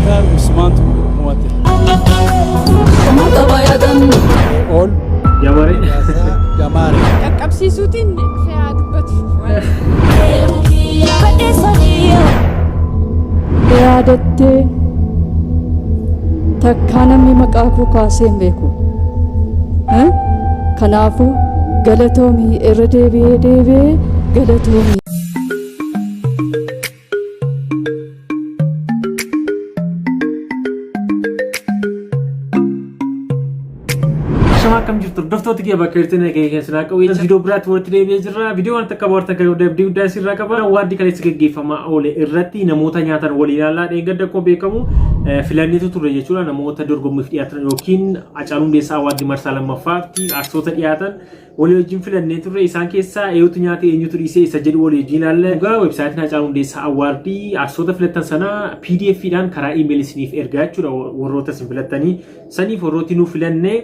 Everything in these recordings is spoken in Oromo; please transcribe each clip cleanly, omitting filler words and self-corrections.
Muktaar Usmaantu mo'ate. Ol Jamaree. Jamaare. Qaqqabsiisuutiin fe'aa dubbatu. Yaadattee takkaa namni maqaa koo kaasee hin beeku. Eh? Kanaafuu galatoomii irra deebi'ee deebi'ee galatoomii. Shama akkam jirtu hordoftoota kiyya bakka jirtan nageenya keessan haa qabu. Viidiyoo biraatti walitti deebi'ee jirra. Viidiyoo waan takka bohaartan kan abdii guddaa isirraa qaba. Waaddi kaleessa gaggeeffamaa oole irratti namoota nyaatan waliin ilaallaa dheengadda akkuma beekamu filanneetu ture jechuudha. Namoota dorgommiif dhiyaatan yookiin Hacaaluu Hundeessaa Awaardii marsaa lammaffaatti artistoota dhiyaatan walii wajjin filannee turre isaan keessaa eenyutu nyaate eenyutu dhiisee isa jedhu walii wajjin ilaalla. Dhugaa weebsaayitiin Hacaaluu Hundeessaa Awwaardii artistoota filattan sana PDF dhaan karaa iimeelii isiniif ergaa jechuudha warroota isin filattanii saniif warrooti nu filanne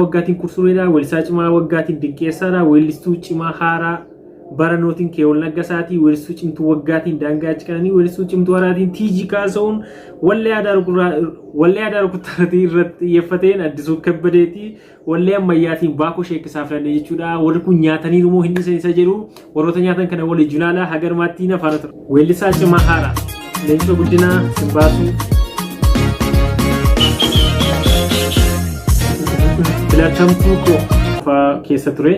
waggaatiin kursureedha weellisaa cimaa waggaatiin dinqeessaadha weellistuu cimaa haaraa bara nootiin keewol naggasaatii weellistuu cimtuu waggaatiin daangaa ciqananii weellistuu cimtuu haaraatiin tiijii kaasa'uun wallee aadaa rukuttaatii irratti xiyyeeffateen addisuu kabbadeetii Wallee ammayyaatiin Baakoo Sheekkisaa filanne jechuudha. Warri kun nyaataniiru moo hin dhiisan isa jedhu warroota nyaatan kana waliin junaalaa haga dhumaatti na faana tura. Weellisaa cimaa haaraa. Leencoo Guddinaa Simbaasuu. Filatamtuu koo fa'aa keessa ture.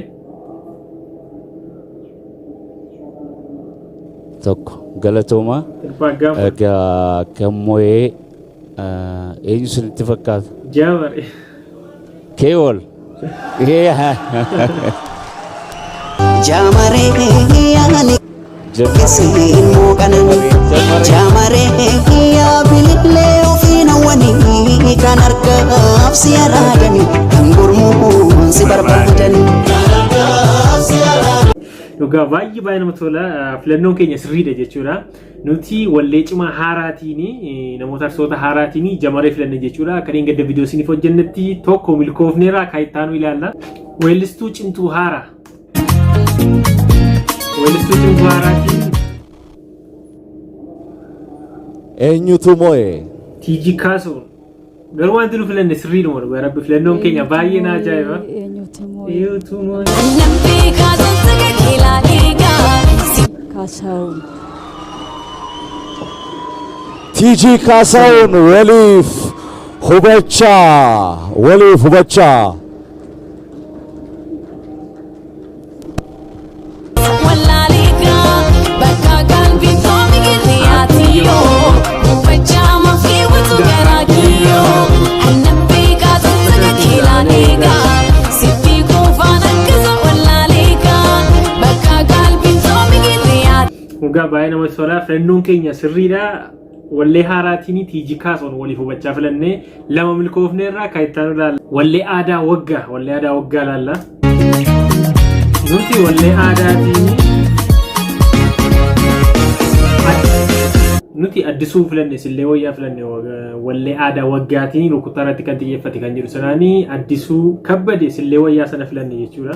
Tokko galatoomaa. Hirphaa Gaanfa. Egaa kan mo'ee eenyu isinitti fakkaata? Jaamare. Keewol. Jaamaree yaani isiin mooqanani Jaamaree yaa bilillee ofiin hawwanii kan harkaaf si araadani kan gurmuun si barbaadani. Dhugaa baay'ee baay'ee namatti tola. Filannoon keenya sirriidha jechuudha. Nuti wallee cimaa haaraatiin namoota artistoota haaraatiin jamaree filanne jechuudha. Akka dheengadda viidiyoo isiniif hojjennetti tokko milkoofneerra akka itti aanu ilaalla. Weellistuu cimtuu haaraa. Weellistuu cimtuu haaraatiin Eenyutu mo'e? TG Kaasuun. Garuu wanti nu filanne sirriidhuma dhugaa rabbi filannoon keenya baay'ee na ajaa'iba. Eenyutu moo'e? Eenyutu moo'e? Kaasaawun. TG Kaasaawun waliif hubachaa waliif hubachaa. Dhugaa baay'ee namatti tola. Filannoon keenya sirriidha. Wallee haaraatiin TG Kaasoon waliif hubachaa filannee lama milkoofneerraa kan itti aanu ilaalla. Wallee aadaa waggaa wallee aadaa waggaa ilaalla. Nuti wallee aadaatiin nuti addisuu filanne sillee wayyaa filanne wallee aadaa waggaatiin rukuttaa irratti kan xiyyeeffate kan jedhu sanaanii addisuu kabbade sillee wayyaa sana filanne jechuudha.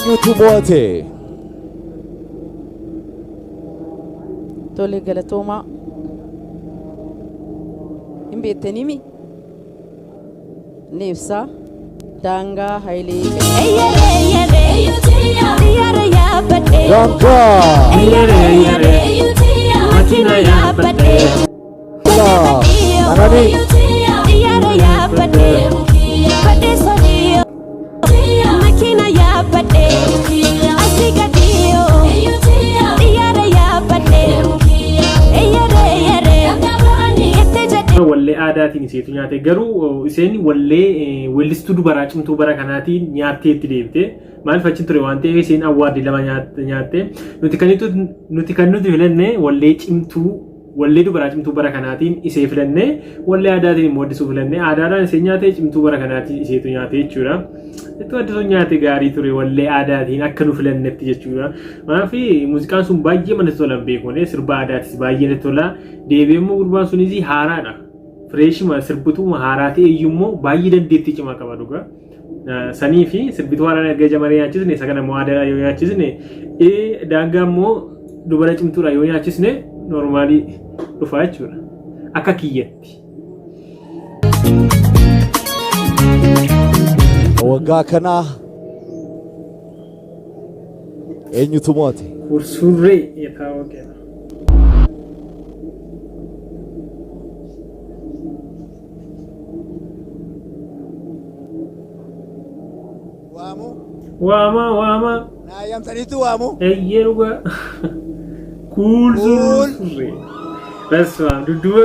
Eenyutu mo'ate? Tole galatoomaa. Hin beektaniimi? Ni ibsa. Daangaa Hayilee. Daangaa. Makiina yaabbadhee. Qananii. Wallee aadaatiin iseetu nyaate garuu isheen wallee weellistuu dubaraa cimtuu bara kanaatiin nyaattee itti deebite maaliif achi ture waan ta'eef isheen awwaardii lama nyaatte nuti kan nuti filanne wallee cimtuu Wallee dubaraa cimtuu bara kanaatiin isee filanne, wallee aadaatiin immoo addisuu filanne. Aadaadhaan isee nyaate, cimtuu bara kanaatiin iseetu nyaate jechuudha. Ittuu addisuun nyaate gaarii ture wallee aadaatiin akka nu filannetti jechuudha. Maaf muuziqaan sun baay'ee manatti tola hin beeku malee sirba aadaatis baay'ee natti tola. Deebi'ee immoo gurbaan sunis haaraadha. Fireeshima sirbituma haaraa ta'e iyyuu immoo baay'ee dandeettii cimaa qaba dhugaa. Sanii fi sirbituu haaraan erga jamaree nyaachisne isa kana immoo aadaadhaan yoo nyaachisne daangaa immoo dubara cimtuudha yoo nyaachisne Normaalii dhufa jechuudha. Akka kiyyatti. Waggaa kanaa eenyutu mo'ate? Kursurree የታወቀ ነው። Waamu. Waama waama. Naayyamtaniitu waamu. Eeyyee dhugaa. Kuul surree. በስመ አብ dudduuba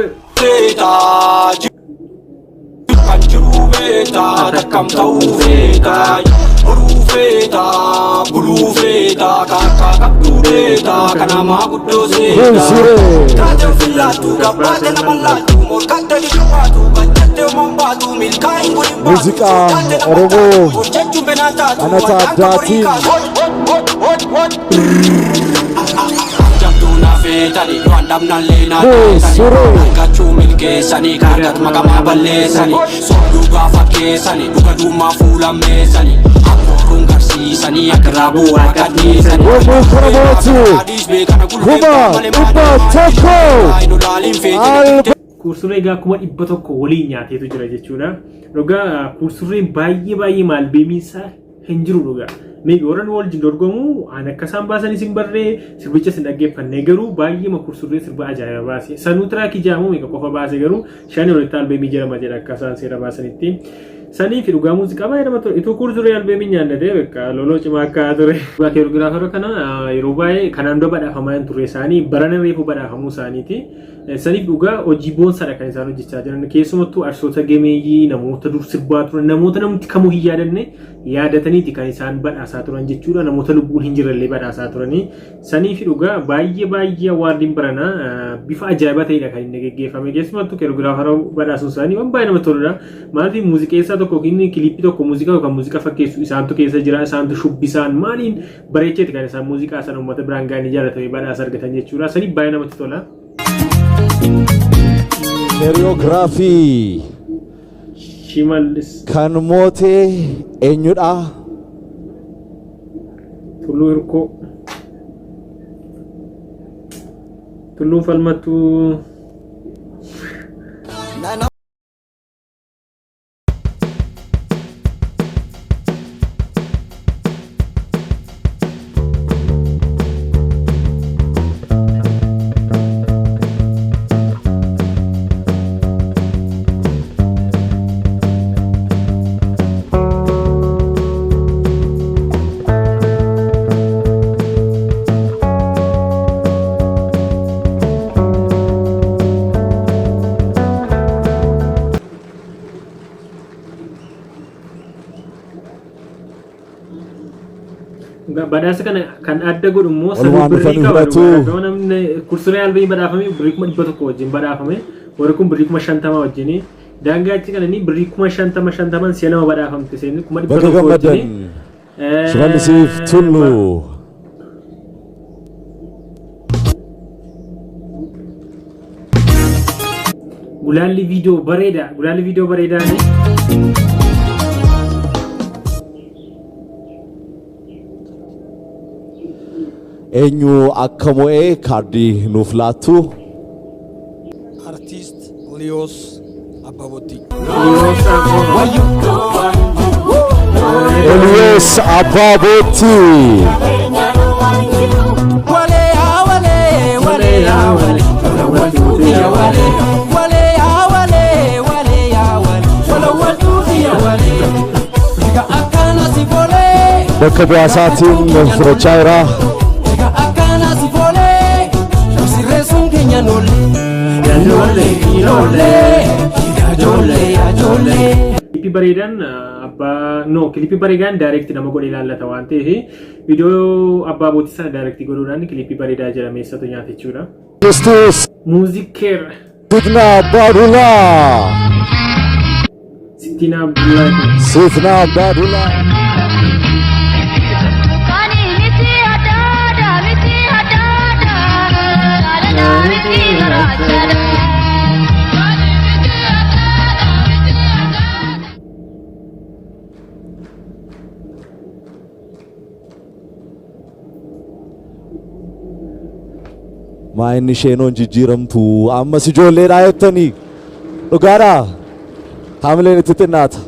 Kan jiru beektaa takkam ta'uu feetaa horuu feetaa buluu feetaa kaakkaa qabduu deetaa kanamaa guddoo seetaa. Taatee ofillaattu gabbaate nama laattu morkatte dhiqaatu bajjatte uumaan baatu milkaa'in kun hin baatu. Muuziqaa Oromoo Hojjechuun benaan taatu anata addaatiin Jabduu na feetani waan dhabnallee na Suree. Argachuu milkeessanii kaargat maqamaa balleessanii sobduu gaafa keessanii dhuga duumaa fuulammeessanii akkooruun garsiisanii akka raabuu waaqa dhiisanii. Yommuu kana mo'atu 100,000 Kursurree egaa 100,000 waliin nyaateetu jira jechuudha. Dhugaa kursurreen baay'ee baay'ee maal beemiinsaa hin jiru dhugaa. Maybe warra nu wajjin dorgomu an akka isaan baasanis hin barree sirbicha hin dhaggeeffanne garuu baay'ee kursurree sirba ajaa'iba baase. Sanuu tiraakii jaamu meeqa qofa baase garuu shanii olitti albeemii jedhama jedha akka isaan seera baasanitti. Sanii fi dhugaa muuziqaa baay'ee namatti tola. Itoo kursurree albeemii nyaanne ta'e bakka loloo cimaa akka ture. Dhugaa keerogiraafara kana yeroo baay'ee kanaan dura badhaafamaa hin turre isaanii barana reefu badhaafamuu isaaniiti. Saniif dhugaa hojii boonsaadha kan isaan hojjechaa jiran. Keessumattuu arsoota gameeyyii namoota dur sirbaa turan namoota namni kamuu hin yaadanne yaadataniiti kan isaan badhaasaa turan jechuudha. Namoota lubbuun hin jirrellee badhaasaa turanii. Saniif dhugaa baay'ee baay'ee awaardiin baranaa bifa ajaa'ibaa ta'edha kan inni geggeeffame. Keessumattuu keerogiraafara badhaasuun isaanii waan baay'ee namatti toludha. Maaliif muuziqeessaa tokko yookiin kilippii tokko muuziqaa yookaan muuziqaa fakkeessu isaantu keessa jira isaantu shubbisaan maaliin bareecheeti kan isaan muuziqaa sana uummata biraan ga'anii jaallatamee badhaasa argatan jechuudha. Saniif baay'ee namatti tola. Keeriyoogiraafii Shimallis kan moote eenyudha? Tulluu Hirkoo Tulluun Falmattuu Badhaasa kana kan adda godhu immoo Walumaan birrii dhufanii qaba. fudhatu. Dhugaa namni kursuree albeemii badhaafame birrii 100,000 wajjin badhaafame. Warri kun birrii 50,000 wajjin. Daangaa achi kananii birrii 50,000 50n si'a lama badhaafamte seenni kuma dhibba Baga tokko gammaddan. wajjin. Shimallisiif Tulluu. Gulaalli viidiyoo bareeda. Gulaalli viidiyoo bareedaani. Eenyu akka mo'ee kaardii nuuf laattu? Artiist Liyoos Abbabootti. Eliyoos Abbaabotti. Walee walee walee walee walee walee walee walee walee akkana si folee Bakka bu'aasaatiin fudhachaa jira. Akkana si folee sirreessuun keenya nolle nolle nolle ijoollee ijoollee. Kilippii bareedaan abbaa no kilippii bareedaan direct nama godhe ilaallata waan ta'eef viidiyoo abbaa bootii sana direct godhuudhaan kilippii bareedaa jedhame eessatu nyaata jechuudha. Kristus Muuziikeer Sitna Abbaadulaa. Sittiin Abdullaahi. Sitna Abbaadulaa. Kani miti adada miti adada jaalala miti garaachada. Kani miti adada miti adada. Maa inni isheenoon jijjiiramtu ammas ijoolleedhaa jettanii dhugaadhaa haamileen itti xinnaata.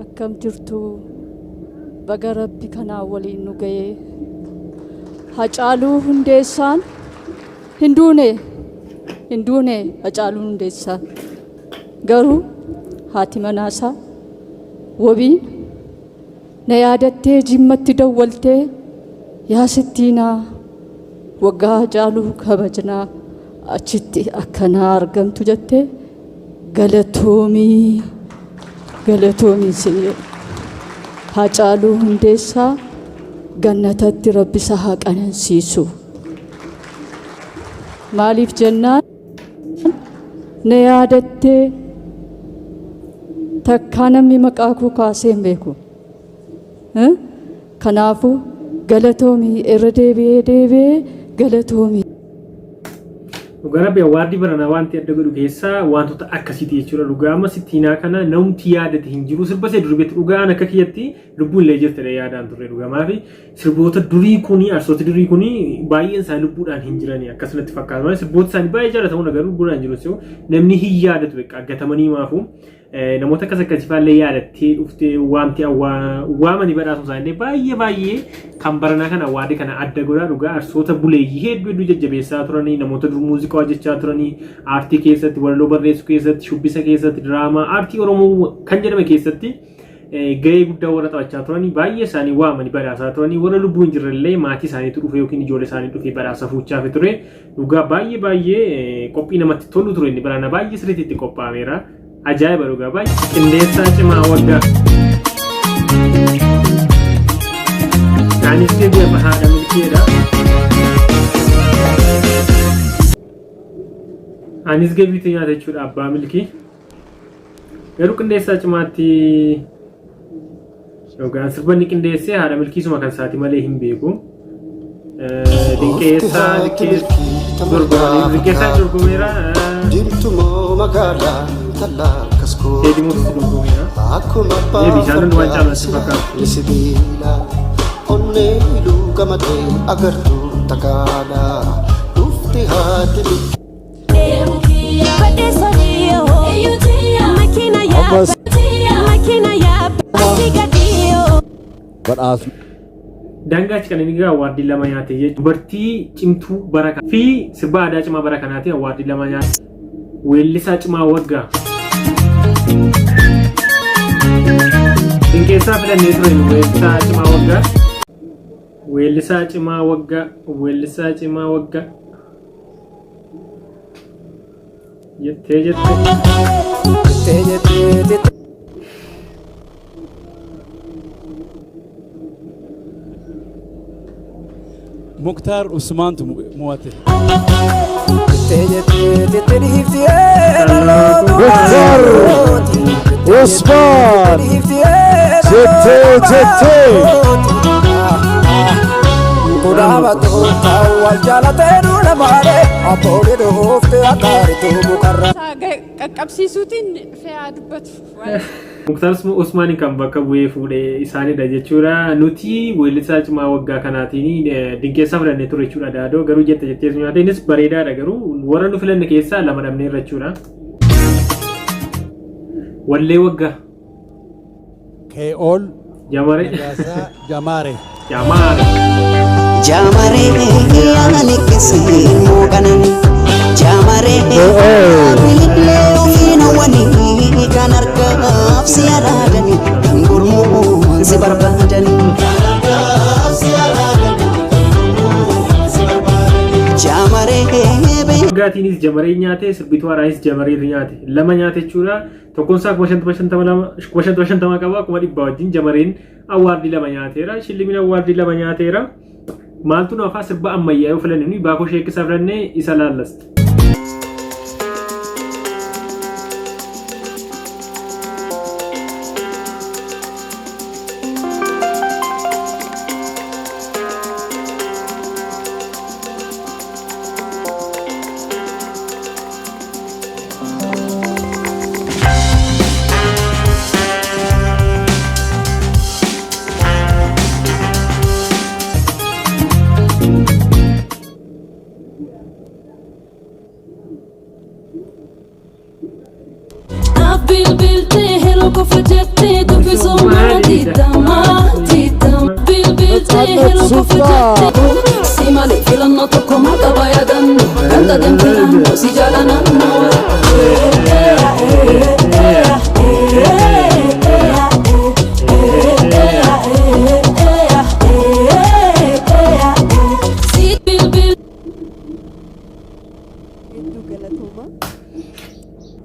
Akkam jirtu baga rabbi kanaa waliin nu ga'ee. Hacaaluu Hundeessaan hin duune hin duune Hacaaluu Hundeessaan garuu haati manaasaa wabiin na yaadattee jimmatti dawwaltee yaa sittiinaa waggaa Hacaaluu kabajnaa achitti akkanaa argamtu jettee galatoomii galatoomii sin jedhe. Hacaaluu Hundeessaa gannatatti rabbi isa haa qanansiisu. Maaliif jennaan na yaadattee takkaa namni maqaa koo kaasee hin beeku. Kanaafuu galatoomii irra deebi'ee deebi'ee galatoomii. Dhugaa rabbi awaardii baranaa wanti adda godhu keessaa wantoota akkasiiti jechuudha. Dhugaa amma sittiinaa kana namti yaadate hin jiru. Sirba ishee durii dhugaan akka kiyyatti lubbuun illee jirtedha yaadaan turre dhugaa maafi sirboota durii kuni arsoota durii kuni baay'een isaanii lubbuudhaan hin jirani akkasumatti fakkaata. Malee sirboota isaanii baay'ee jaallatamuudha garuu lubbuudhaan hin jiru. Namni hin yaadatu beekaa gatamanii maafu. Namoota akkas akkasii faallee yaadattee dhuftee waamti waamanii badhaasuu isaanii baay'ee baay'ee kan baranaa kana awaardii kana adda godhaa dhugaa arsoota buleeyyii hedduu hedduu jajjabeessaa turanii namoota dur muuziqaa hojjechaa turanii aartii keessatti walaloo barreessuu keessatti shubbisa keessatti diraamaa aartii oromoo kan jedhame keessatti gahee guddaa warra taphachaa turanii baay'ee isaanii waamanii badhaasaa turanii warra lubbuun hin jirrellee maatii isaaniitu dhufe yookiin ijoollee isaanii dhufe badhaasa fuuchaafi ture dhugaa baay'ee baay'ee qophii namatti tolu ture inni barana baay'ee sirriitti itti qophaa'ameera. Ajaa'iba dhugaa baay'ee. Qindeessaa cimaa waggaa. Anis deebi'a haadha milkeedha. Anis gabiitu nyaata jechuudha abbaa milkii. Garuu qindeessaa cimaatti yookaan sirbanni qindeessee haadha milkiisuma kan isaati malee hin beeku. Dinqeessaa dorgomanii dinqeessaa dorgomeera. Diimtumoo magaalaa intala akkas Teedii Mootitti dorgomeera. Akkuma Deebi isaan hundi waan caalan si fakkaatu. Sibiila onnee iluu gamadee agartuu takaala dhufti haati Ammas badhaasni Daangaa Qananii egaa awaardii lama nyaate jechuudha. Dubartii cimtuu bara kanaa fi sirba aadaa cimaa bara kanaatiin awaardii lama nyaate. Weellisaa cimaa waggaa. Dinqeessaa filannee ture nu weellisaa cimaa waggaa. Weellisaa cimaa waggaa. Weellisaa cimaa waggaa. Jettee jettee. Muktaar Usmaantu mo'ate. Muktaar Usmaan jettee jettee. Qaqqabsiisuutiin fe'aa dubbatu. Muktaar Usmaaniin kan bakka bu'ee fuudhe isaanidha jechuudha. Nuti weellisaa cimaa waggaa kanaatiin dinqeessaa fudhannee ture jechuudha Daadoo. Garuu jette jettee nyaate innis bareedaadha garuu warra nu filanne keessaa lama dhabneerra jechuudha. Wallee waggaa. Kee'ool Jamaree. Nagaasaa Jamaare. Jamaare. Jaamaree yaani kisiin mooqanani. Jaamaree bilillee ofiin hawwanii kan harkaaf si araadani kan gurmuun si barbaadani. Jaamaree Waggaatiinis jamaree nyaate sirbituu haaraanis jamareetu nyaate lama nyaate jechuudha. Tokkoon isaa 5,052 5,050 qaba 100,000 wajjin jamareen awwaardii lama nyaateera. Shillimiin awwaardii lama nyaateera. Maaltu nu hafaa sirba ammayyaa yoo filanne nuyi baakoo sheekkisaa filannee isa laallasta. Bilbiltee heloo qofa jettee dubbisuu maatiidama tiidama. Bilbiltee heloo qofa jettee. Si malee filannoo tokko maal qaba yaadannu ganda deemte naannoo si jaala naannoo. Si bilbil. Hedduu galatooma.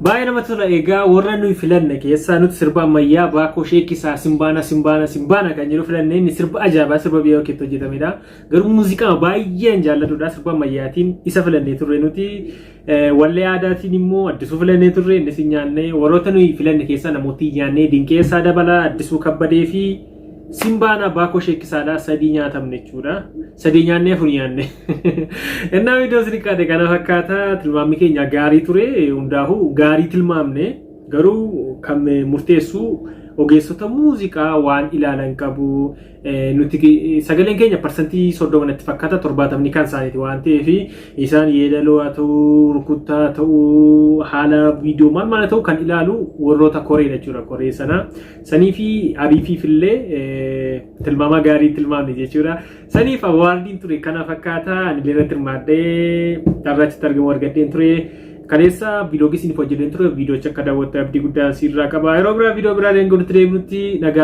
Baay'ee namatti tola. Egaa warra nuyi filanne keessaa nuti sirba ammayyaa Baakoo Sheekisaa Simbaana Simbaana Simbaana kan jedhu filanne. Inni sirba ajaa'ibaa, sirba biyya keetti hojjetamedha. Garuu muuziqaa baay'een jaalladhudha. Sirba ammayyaatiin isa filannee turre nuti. Wallee aadaatiin immoo Addisuu filannee turre, innis hin nyaanne. Warroota nuyi filanne keessaa namooti hin nyaanne Dinqeessaa Dabalaa, Addisuu Kabbadee fi Simbaana Baakoo Sheekisaadha. Sadii nyaatamne jechuudha. Sadii nyaannee, afur nyaanne. Innaa viidiyoo isin qaade kana fakkaata. Tilmaamni keenya gaarii ture, hundaafuu gaarii tilmaamne, garuu kan murteessu ogeessota muuziqaa waan ilaalan qabu. Nuti sagaleen keenya 30% natti fakkaata, 70ni kan isaaniiti waan ta'eef, isaan yeedaloo haa ta'uu, rukuttaa haa ta'uu, haala viidiyoo maal maal haa ta'uu, kan ilaalu warroota koreedha jechuudha, koree sana. Sanii fi ariifiif illee tilmaama gaarii tilmaamne jechuudha. Saniif awardiin ture kana fakkaata. Ani illee irratti hirmaadhee carraachitti argamu argadheen ture. Kaleessa viidiyoo isiniif hojjedheen ture. Viidiyoocha akka daawwattan abdii guddaa sirraa qaba. Yeroo biraa viidiyoo biraa deemnutti deemnutti nagaa.